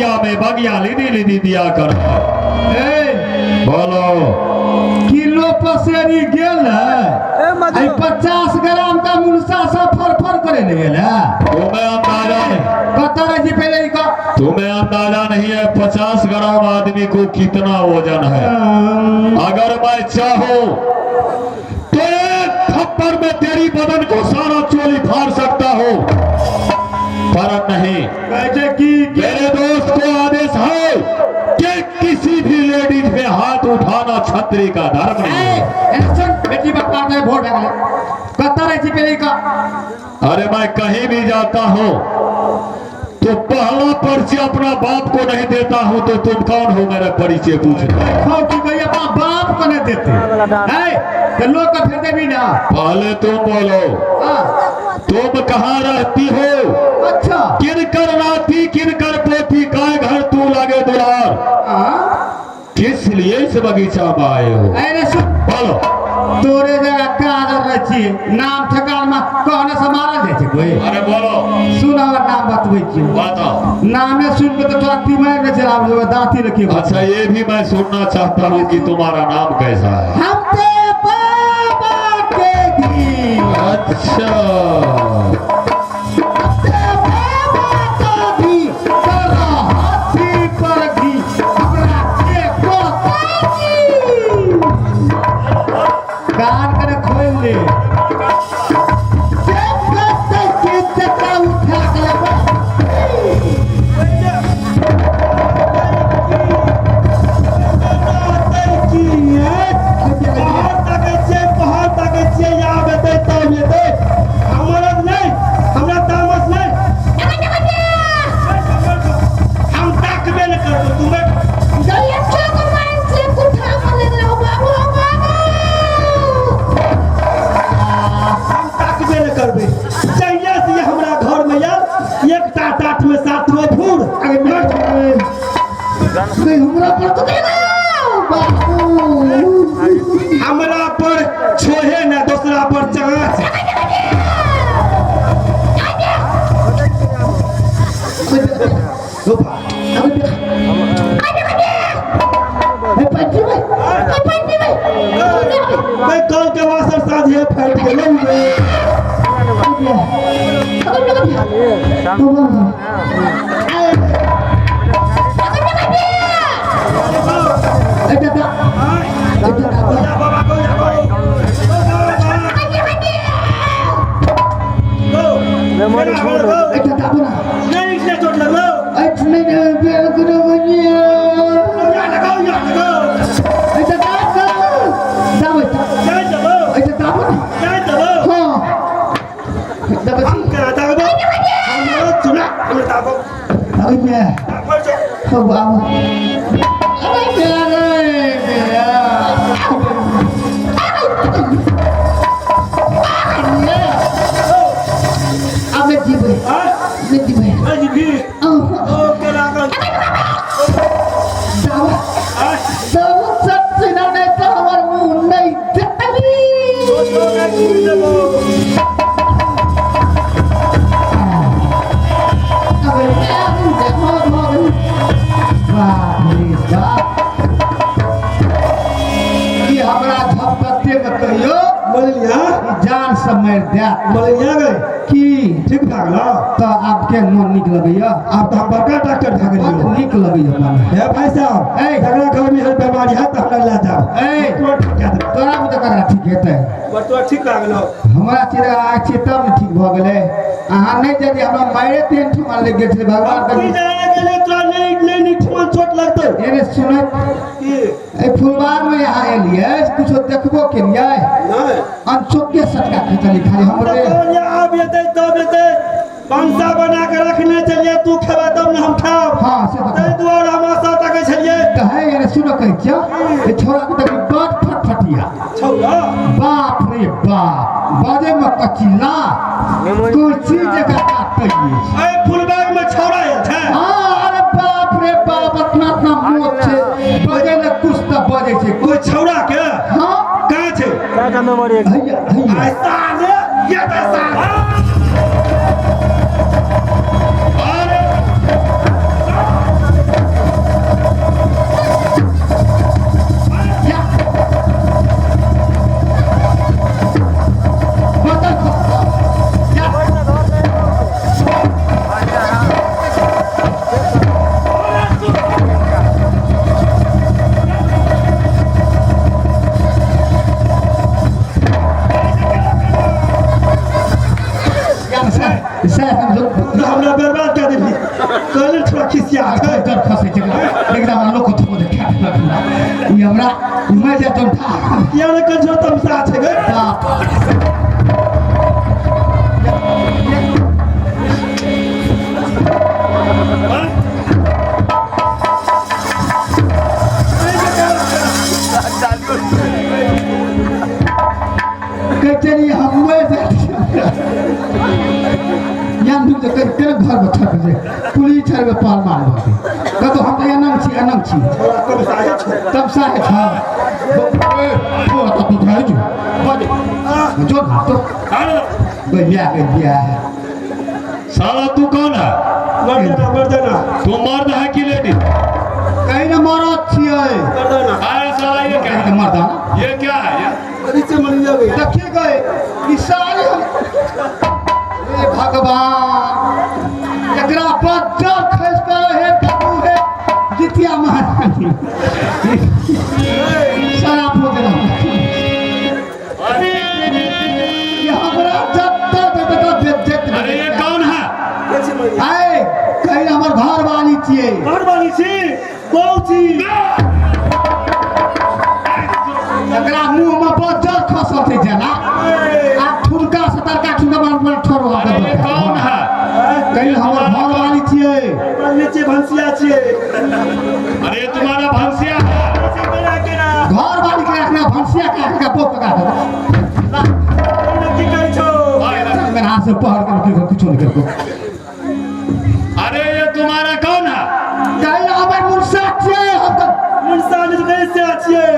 बगिया में बगिया लीदी लीदी दिया करो। ए बोलो किलो पसेरी गेल है, 50 ग्राम का मुनसा सब फरफर करे ले गेल है। तुम्हें अंदाजा नहीं, कत रहे छी पहले का? तुम्हें अंदाजा नहीं है 50 ग्राम आदमी को कितना वजन है। अगर मैं चाहूं तो एक थप्पड़ में तेरी बदन को सारा चोली फाड़ सकता हूं, पर नहीं। कैसे की मेरे दोस्त को आदेश है कि किसी भी लेडीज पे हाथ उठाना छत्री का धर्म नहीं है। बेटी बकवास नहीं, भोट भए कत रहे छी पहले का? अरे मैं कहीं भी जाता हूँ तो पहला परिचय अपना बाप को नहीं देता हूँ, तो तुम कौन हो मेरा परिचय पूछना? की कही अपना बाप को नहीं देते है तो लोग का फिर देवी ना। पहले तुम बोलो, तुम कहाँ रहती हो? अच्छा, किन कर नाती किन कर पोती, काय घर तू लागे दुलार, किस लिए इस बगीचा में आए हो? अरे सुन, बोलो। तोरे जगह काज रहै छी, नाम ठेकान में कहने से मारल जाइ छै कोई। अरे बोलो। सुन, हमर नाम बतबै छी। बताओ। नामे सुन के तो तोरा दिमाग में चला जेबै, दांती रखी। अच्छा, ये भी मैं सुनना चाहता हूँ कि तुम्हारा नाम कैसा है। हम ते बाबा के घी। अच्छा, ते बाबा का घी, तोरा हाथी पर घी, हमरा के कोताजी। कान करे खोल ले। हमरा पर छोहे ना दूसरा पर चाँच। कल के वासर साझे फट गेलै। जान से मारि दे की ठीक भए गेल तो आपके मन निक लगैया? आब तो हम बड़का डॉक्टर भए गेलियै। निक लगैया मन। हे भाई साहब, झगड़ा घर में बीमारी है तो हमरा ले जाओ। ए तोरा में तो ककरा ठीक हेतै? तोरा ठीक भए गेलौ। हमरा चिरा छी तब ने ठीक भऽ गेलै। अहाँ नहि यदि हमरा मारे तीन ठुमा लागि गेल छलै भगवान के गेलै तोरा नहि नहि नहि ठुमा चोट लगतौ। एने सुनैत की ए फुलबार में यहाँ एलियै कुछो देखबो केलियै नहि, अनचोके सटका खिचली खाली हमरे। आब एतै तब एतै भनसा बना के रखने छलियै, तू खेबा तब ने हम खाब। हां से त ताहि दुआरे हम आशा तकै छलियै। कहै एने सुनो कहै छियौ, ए छोरा के देखी बड़ फटफटिया छौरा। बाप रे बाप, बाजे में कचिला कुर्सी जगह काटै। ए फुलबाग में छौरा आयल छै? हां, अरे बाप रे बाप, इतना इतना मोट छै, बजे ने कुछ त बजे छै। कोई छौरा के? हां, कहाँ छै? का नंबर 1 हैया हैया ऐसा रे ये त अरे जा तुम किया ने कंजो तमसा छै गे बाप कचरी हमुए यान दुख जे कर घर में थक जे पुलिस छर में पाल मार भके कतो हम त अनंग छी अनंग छी तब साहे छ ओ त तू धाइ जो बजे जो तो गया गया साला तू कौन है? मर्दाना मर्दाना। तू मर्द है कि लेडी? कहीं ना मरद छियै। मर्दाना। अरे साला ये क्या है? मर्दाना ये क्या है? ये नीचे मरिया गई। देखिए गए ई सारे हे भगवान एकरा पर जल खसि के हे प्रभु हे जितिया महारानी शराब हो गेल। ये हमरा जब तक बेइज्जत। अरे ये कौन है? आए कहीं हमर घर वाली छियै। घर वाली छी बहु छी। एकरा मुंह में बजर खसल छै जेना आ ठुनका से तरका ठुनका मार मार ठोरो। अरे ये कौन है? कहीं हमर घर वाली छियै। नीचे भंसिया छियै। अरे तुम्हारा भंसिया है? घर वाली के रखना भंसिया के रखना पोक पका दे। की कहै छौ? मेरे हाथ से पहर के कुछ नहीं करको। अरे ये तुम्हारा कौन है? कहीं हमर मुंसा छियै। हम त मुंसा नहीं से छियै।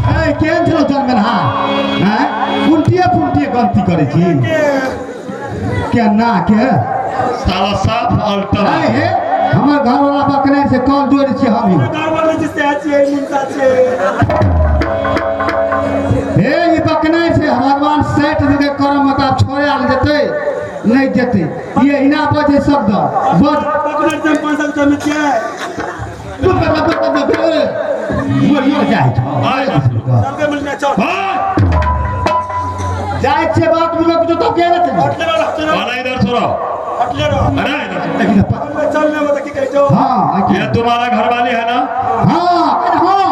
ए केन छलो जन्मन हा हैं पुंटिए पुंटिए गलती करै छी के ना के साला साफ अल्टा। ए हे हमर घर वाला बकने से कॉल जोड़ै छी हम ही। घर वाला जे से छियै मुंसा छियै। हे ई बकने से भगवान सेठ दे करम मत आप छोड़े आल जेतै नहीं जेतै। ये इना बजे शब्द बज बकने से 500 रुपया में छियै। तू बकने मरियो जाइ छौ। सबके मिलना चल। हां जाइ छै बात बुझो कुछ तो के ने हटले रहो वाला इधर सुनो। हटले रहो। अरे इधर चल ने मत की कहै छौ। हां ये तुम्हारा घर वाली है ना? हां हां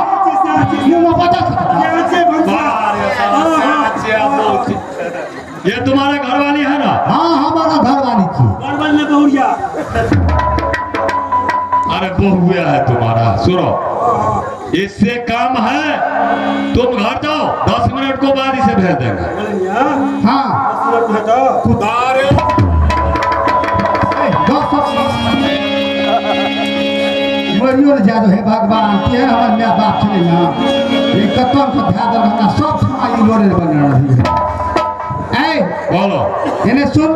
मुंह में पता ये तुम्हारा घर वाली है ना? हाँ हमारा घर वाली थी। घर वाली ने बहुरिया। अरे बहुआ है तुम्हारा। सुनो इससे काम है तुम घर जाओ 10 मिनट को बाद इसे भेज देंगे। हाँ 10 मिनट मरियो ने जादो हे भगवान के हमर my बाप छलै ना ई कतन को धै देल हमरा सब समय ई लोरे बनल रही। ए बोलो एने सुन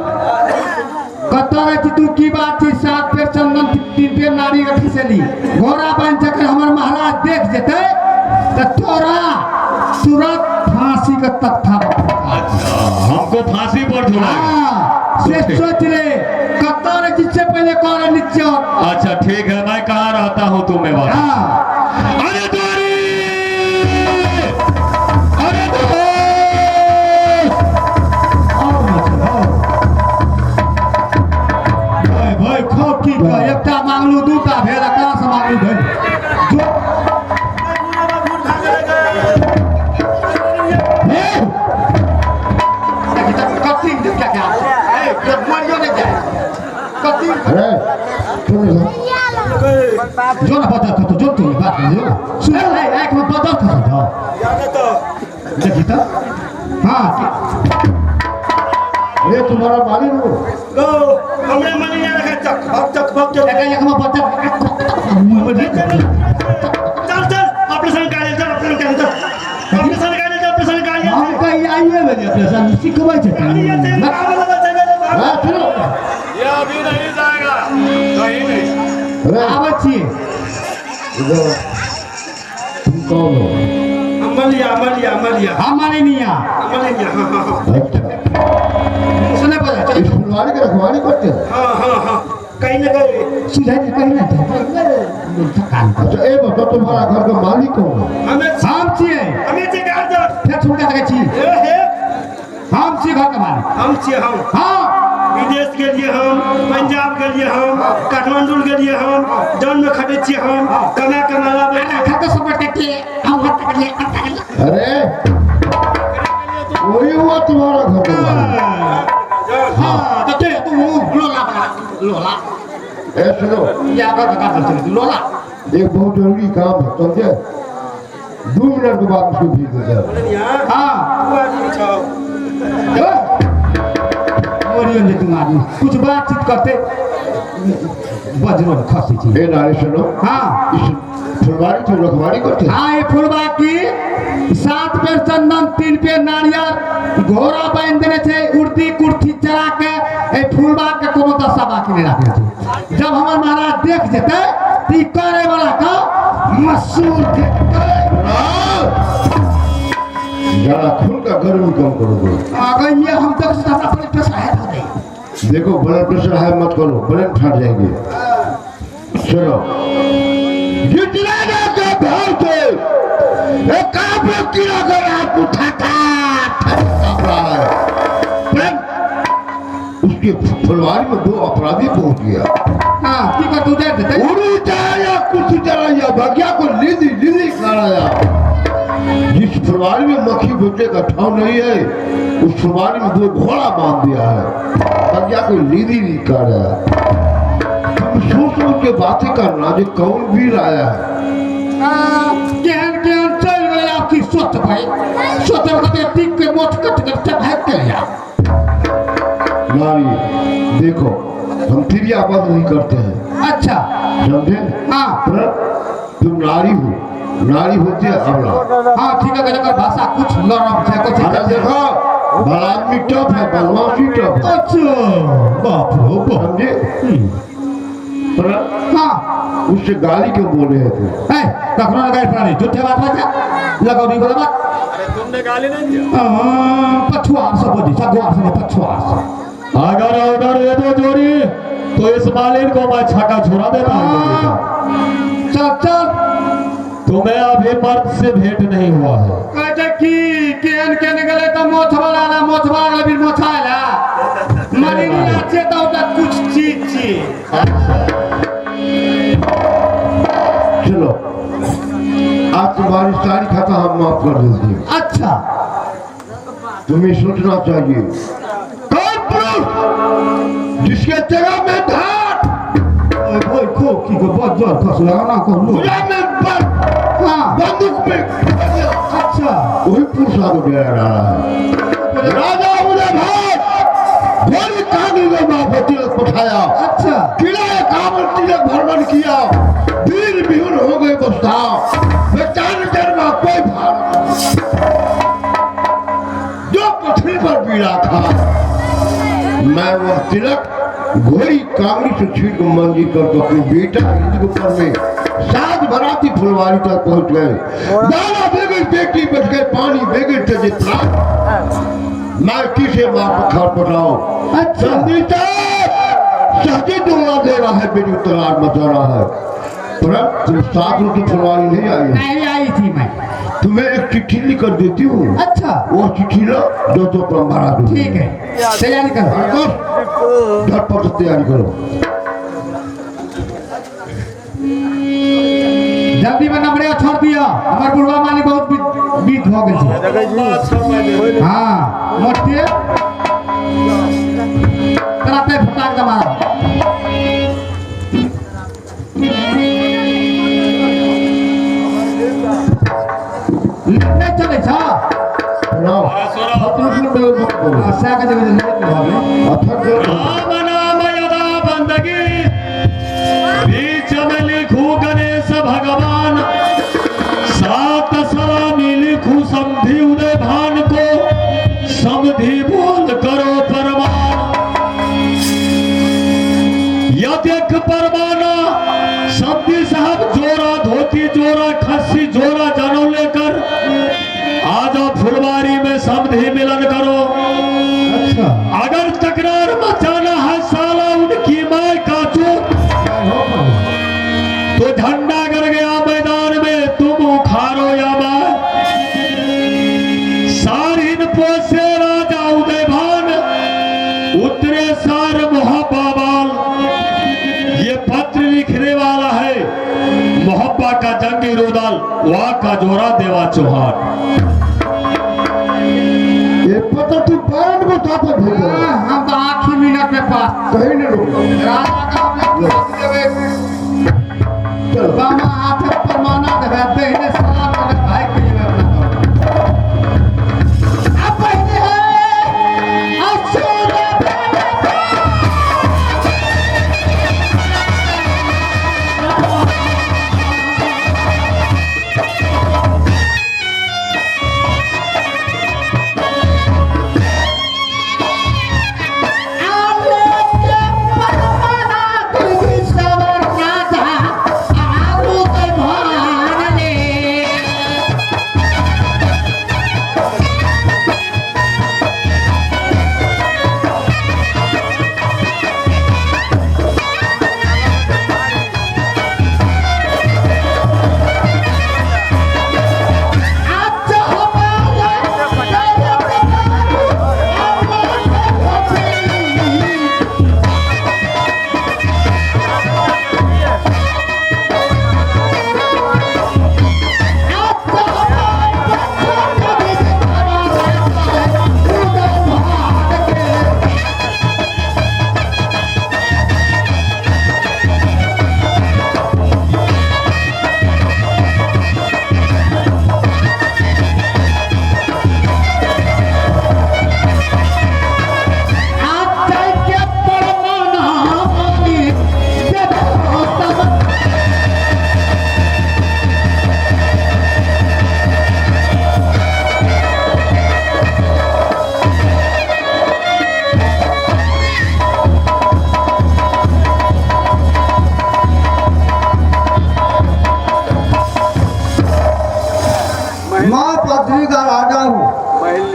कत रहे छी तू की बात छी? 7 पेड़ चंदन 3 पेड़ नारी के खिसेली घोड़ा बन चक्कर हमर महाराज देख जेतै त तोरा तुरंत फांसी के तख्ता पर। अच्छा हमको फांसी पर झुलाएगा। से सोच ले कत रहे छी से पहले कर नीचे। अच्छा ठीक है मैं कहाँ रहता हूँ तुम्हें बात। अरे दोरी अरे भाई खो की एकटा मांगलू दूटा भेल कहाँ से मांगलू भेल। जो ना बदल खतो जो तू बात जो सुन है एक में बदल खतो जो देखी तो। हां ये तुम्हारा मालिक हो गो हमरे मालिक ने रखा चक भक चक भक एक एक में बदल चल चल ऑपरेशन कर चल ऑपरेशन कर चल ऑपरेशन कर चल ऑपरेशन कर। हम कहीं आइए बजे ऑपरेशन सिखबै छै। हां सुनो ये अभी नहीं जाएगा कहीं नहीं। आबै छी तुम कौन हो? अमलिया अमलिया अमलिया। हमारे निया अमलिया। हां हां अच्छा सुने पर इस फुलवारी के रखवाली करते हो? हां हां हां कहीं ना कहीं सुझाई कहीं ना थकान। अच्छा ए बताओ तुम्हारा घर का मालिक कौन है? हम छियै। हमें छियै घर के फेर सुनका देखै छी। ए हे हम हम छी घर के मालिक। हम छियै हम। हां बिना विदेश गेलियै हम, पंजाब गेलियै हम, काठमांडू गेलियै हम, जन में खटै छियै हम, कमा कमा लाबै। अरे वही हुआ तुम्हारा घर का मालिक। हाँ तो ते तू लोला बना लोला। ए सुनो, या कर का चल लोला, एक बहुत जरूरी काम है, समझे? 2 मिनट के बाद उसको भेज देते। हाँ मरियो तुम आदमी कुछ बातचीत करते बजरो खसी छी। ए नारी सुनो, हाँ इस फुलवारी तुम रखवारी करते? हाँ ये फुलवा की 7 पेड़ चंदन 3 पेड़ नारियल घोड़ा बांध देने छे, उर्दी कुर्थी चला के ए फुलवा के कोनो दशा बाकी नहीं राखने छे। जब हमर महाराज देख जेते त ई करे वाला का मसूर के जरा खून का गर्मी कम करो। अगर ये हम तक हमरा ब्लड प्रेशर हाई हो जाए। देखो ब्लड प्रेशर हाई मत करो, ब्लड फट जाएंगे। सुनो, जितने के भाव से एक काफी कीड़ा कर आपको थका रहा है, उसके फुलवारी में 2 अपराधी पहुंच गया। हाँ की कर तू दे देते उड़ी चलाया कुछ चलाया बगिया को लीदी लीदी कराया। जिस फुलवारी में मक्खी बच्चे का ठाव नहीं है, उस फुलवारी में 2 घोड़ा बांध दिया है, बगिया को लीदी ली कराया। तुम सोच सोच के बातें करना जो कौन वीर आया है। केहन केहन चल गए आपकी सोच भाई, सोच कते टिक के मोट कट कर भाग के लिया। नारी देखो, हम क्रिया बंद नहीं करते हैं। अच्छा समझे? हाँ तुम नारी हो, नारी होती है अबला। हाँ ठीक है, अगर भाषा कुछ नरम है कुछ। अरे देखो बड़ा आदमी टफ है, बदमाशी टफ है। अच्छा बाप रे बाप, समझे? पर हाँ उससे गाली क्यों बोले हैं तुम? ए कखनो ना गाली पड़ा नहीं, झूठे बात बात लगाओ नहीं बोला बात। अरे तुमने गाली नहीं दिया। पछुआर से बोली सगुआर से पछुआर से। अगर ऑर्डर दे दो जोड़ी तो इस मालिन को मैं छक्का छुड़ा देता हूँ। चल चल, तुम्हें अभी मर्द से भेंट नहीं हुआ है। कहते की केन केन गले तो मोछ वाला ला, मोछ वाला गले फिर मोछाला मरिनी आछे तो ओटा कुछ चीज छी। चलो आज तुम्हारी सारी खाता हम माफ कर देते हैं। अच्छा तुम्हें सोचना चाहिए, कौन पुरुष जिसके जगह में धाट ओए को की को बहुत जोर खस लगा ना को में पर हाँ बंदूक में। अच्छा वही पुरुष आगे डरा रहा है। राजा उदय भाग घोड़ी कानी में माफी तिलक पठाया। अच्छा किला काम तिलक भ्रमण किया, वीर बिहुन हो गए बस्ताव, बेचान जन्मा कोई भार जो पृथ्वी पर पीड़ा था। मैं वह तिलक घोड़ी कांगड़ी से छीन को मंजी कर तो अपने बेटा ऊपर में 7 बराती फुलवारी तक पहुंच गए। दाना बेगल बेटी बच गए, पानी बेगल थे जितना मैं किसे मार पखार पटाओ। अच्छा सहजे डोला दे रहा है, बेटी तलार मचा रहा है। पर तुम 7 रोटी फुलवारी नहीं आई? नहीं आई थी मैं। तुम्हें एक चिट्ठी लिख कर देती हूँ। अच्छा वो चिट्ठी लो, दो तो भरा दो। ठीक है तैयारी करो, झटपट तैयारी करो, जल्दी में नंबर छोड़ दिया। हमार बुढ़वा मालिक बहुत बीत हो गए। हाँ मोटे तराते फटाक दबा। नहीं चले छा राम नाम यदा बंदगी बीच में लिखू गणेश भगवान, 7 सलामी लिखू समधि उदय भान को, समधि बोल करो परमान। यह देख परमाना समधि साहब जोरा धोती जोरा खस्सी जोरा जनौ लेकर आ जाओ फुलवारी में समधि मिलन करो। अच्छा अगर तकरार मचाना है साला उनकी मां का चूत, तो झंडा गर गया मैदान में तुम उखाड़ो या मैं। सारिन पोसे राजा उदय भान, उतरे सार मालवा का जंगी रुदल, वहाँ का जोरा देवा चौहान। ये पता तू बैंड में था पर भेज। हम तो आखिरी मिनट में पास कहीं नहीं रुक। राजा का हमने देवे चलो बामा हाथ पर माना देवे पहले सलाम करे भाई के लिए अपना अब पहले है अच्छे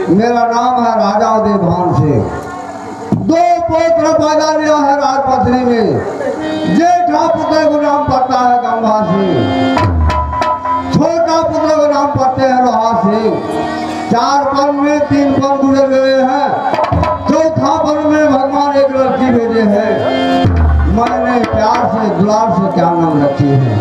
मेरा नाम है राजा उदयभान सिंह। दो पुत्र पैदा लिया है राजपत्री में। जेठा पुत्र को नाम पड़ता है गंगा सिंह, छोटा पुत्र को नाम पड़ते हैं लोहा सिंह। 4 पन में 3 पन गुजर गए हैं, चौथा पन में भगवान एक लड़की भेजे हैं। मैंने प्यार से दुलार से क्या नाम रखी है।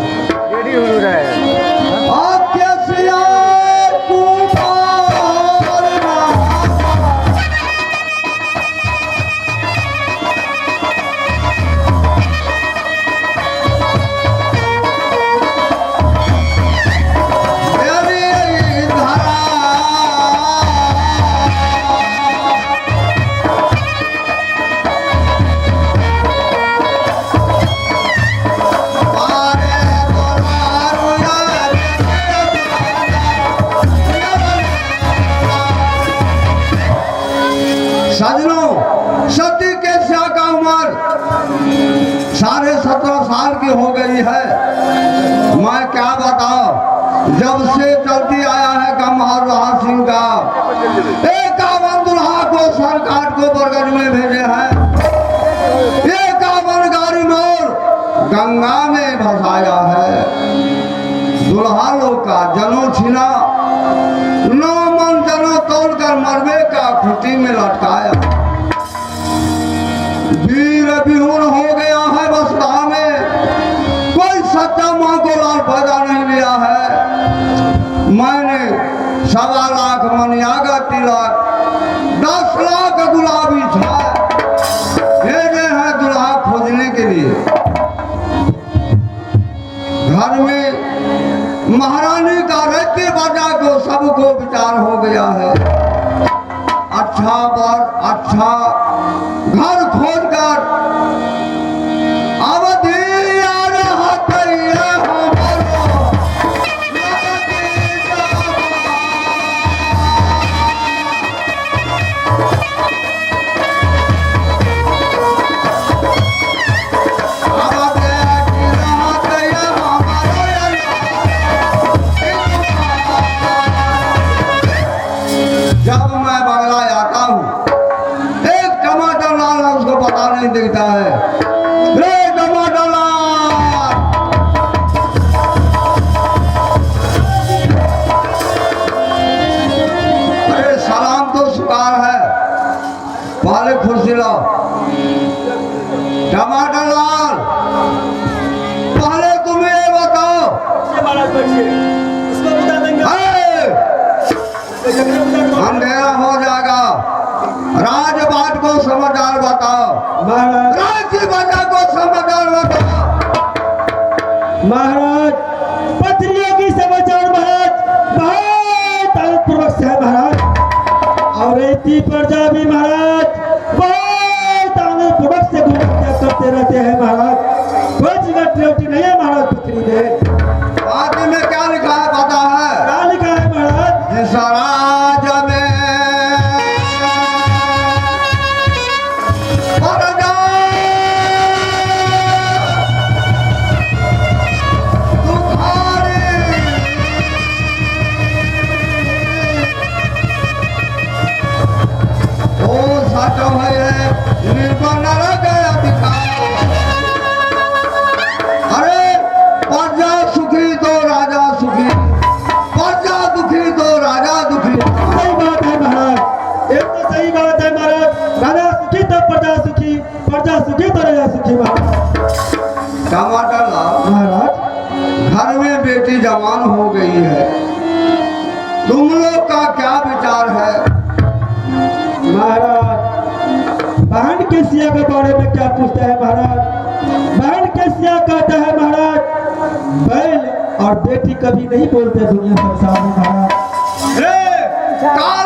सजनों, सती के का उम्र 17.5 साल की हो गई है। मैं क्या बताऊं, जब से चलती आया है गमहर रहा सिंह का 51 दुल्हा को सर काट को बरगद में भेजे हैं, 51 गाड़ी मोर गंगा में भसाया है। दुल्हा लोग का जनो छिना, 9 मन जनो तोड़ कर मरवे का खुटी में लटकाया। वीर बिहुन हो गया है बसरा में, कोई सच्चा माँ को लाल पैदा नहीं लिया है। मैंने 1.25 लाख मनियागा तिलक, 10 लाख गुलाबी छाए भेजे हैं दुल्हा खोजने के लिए। घर में महारानी का रहते बजा को सबको विचार हो गया है। अच्छा बर अच्छा घर खोज कर अवधि जब मैं बंगला आता हूँ, एक टमाटर लाल है, उसको पता नहीं दिखता है। रे टमाटर लाल, अरे सलाम तो स्वीकार है, पहले कुर्सी लाओ। टमाटर लाल, पहले तुम ये बताओ, बताओ। महाराज, राजसी प्रजा को समाचार बताओ। महाराज, पत्रियों की समाचार महाराज बहुत आनंदपूर्वक से है महाराज, और रेती प्रजा भी महाराज बहुत आनंदपूर्वक से गुणहत्या करते रहते हैं महाराज। कोई जगह त्रुटि नहीं है महाराज पत्री में। पार्टी में क्या लिखा है पता है? क्या लिखा है महाराज? जिस राज में प्रजा दुखारी, ओ साटो है निर्बल गया दिखाओ। अरे प्रजा सुखी तो राजा सुखी, प्रजा दुखी तो राजा दुखी। सही बात है महाराज, एक तो सही बात है महाराज। राजा सुखी तो प्रजा सुखी, प्रजा सुखी तो राजा सुखी महाराज। टमाटर लाओ। महाराज, घर में बेटी जवान हो गई है, तुम लोग का क्या विचार है? महाराज, बहन के सिया के बारे में क्या पूछते हैं महाराज? बहन के सिया कहता है महाराज, बैल और बेटी कभी नहीं बोलते दुनिया संसार में महाराज। रे, काल